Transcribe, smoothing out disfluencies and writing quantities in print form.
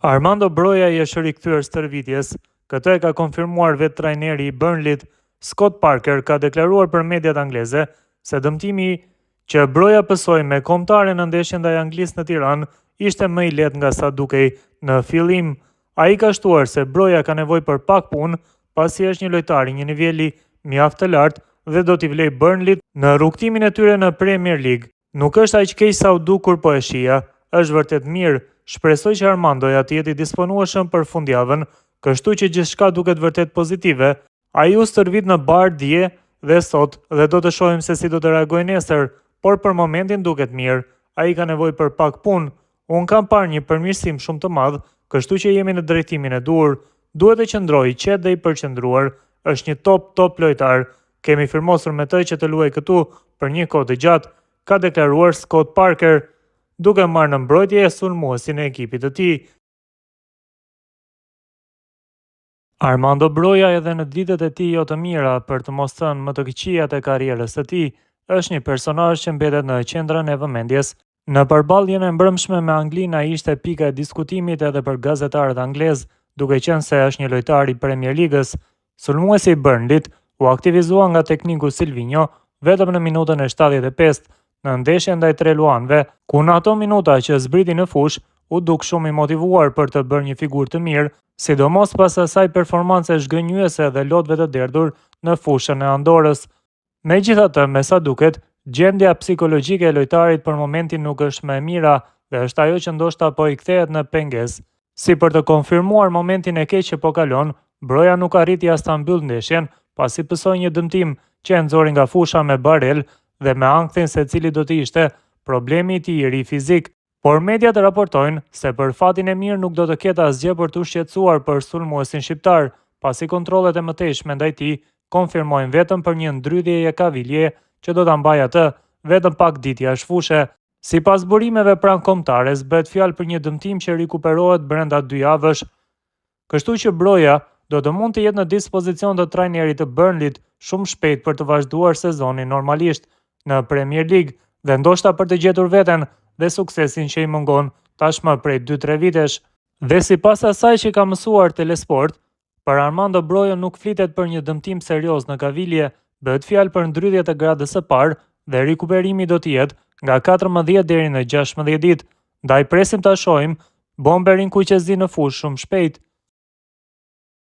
Armando Broja i është rikthyer stërvitjes. Këtë e ka konfirmuar vetë trajneri i Burnleyt, Scott Parker ka deklaruar për mediat angleze se dëmtimi që Broja pësoi me kombëtaren në ndeshjen ndaj Anglisë në Tiranë ishte më i lehtë nga sa dukej në fillim. Ai ka shtuar se Broja ka nevojë për pak punë, pasi është një lojtar i një niveli mjaft të lartë dhe do t'i vlejë Burnleyt në rrugëtimin e tyre në Premier League. Nuk është aq keq sa u duk kur po e shihja. Është vërtet mirë. Shpresoj që Armandoja të jetë i disponueshëm për fundjavën, kështu që gjithçka duket vërtet pozitive. Ai u stërvit në bar dje dhe sot dhe do të shohim se si do të reagojë nesër, por për momentin duket mirë. Ai ka nevojë për pak punë. Unë kam parë një përmirësim shumë të madh, kështu që jemi në drejtimin e duhur. Duhet të qëndrojë i qetë dhe i përqendruar. Është një top, top lojtar. Kemi firmosur me të që të luajë këtu për një kohë të gjatë, ka deklaruar Scott Parker, duke marrë në mbrojtje sulmuesin e ekipit të tij. Armando Broja edhe në ditët e tij jo të mira, për të mos thënë më të këqijat e karrierës së tij, është një personazh që mbetet në qendrën e vëmendjes. Në përballjen e mbrëmshme me Anglinë ai ishte pika e diskutimit edhe për gazetarët anglezë, duke qenë se është një lojtar i Premier Ligës. Sulmuesi i Burnleyt u aktivizua nga tekniku Silvinjo vetëm në minutën e 75 në ndeshjen ndaj Tre Luanëve, ku në ato minuta që zbriti në fushë u duk shumë i motivuar për të bërë një figurë të mirë, sidomos pas asaj performance zhgënjyese dhe lotëve të derdhur në fushën e Andorës. Megjithatë, me sa duket, gjendja psikologjike e lojtarit për momentin nuk është më e mira dhe është ajo që ndoshta po i kthehet në pengesë. Si për të konfirmuar momentin e keq që po kalon, Broja nuk arriti as ta mbyllë ndeshjen, pasi pësoi një dëmtim që e nxori nga fusha me barelë dhe me ankthin se cili do të ishte problemi i tij i ri fizik. Por mediat raportojnë se për fatin e mirë nuk do të ketë asgjë për t'u shqetësuar për sulmuesin shqiptar, pasi kontrollet e mëtejshme ndaj tij konfirmojnë vetëm për një ndrydhjeje kavilje që do ta mbajë atë vetëm pak ditë jashtë fushe. Sipas burimeve pranë kombëtares, bëhet fjalë për një dëmtim që rikuperohet brenda dy javësh. Kështu që Broja do të mund të jetë në dispozicion të trajnerit të Burnleyt shumë shpejt për të vazhduar sezonin normalisht në Premier League dhe ndoshta për të gjetur veten dhe suksesin që i mungon tashmë prej 2-3 vitesh. Dhe sipas asaj që ka mësuar Telesport, për Armando Brojën nuk flitet për një dëmtim serioz në kavilje, bëhet fjalë për ndrydhje të gradës së parë dhe rikuperimi do të jetë nga 14 deri në 16 ditë. Ndaj presim ta shohim bomberin kuqezi në fushë shumë shpejt.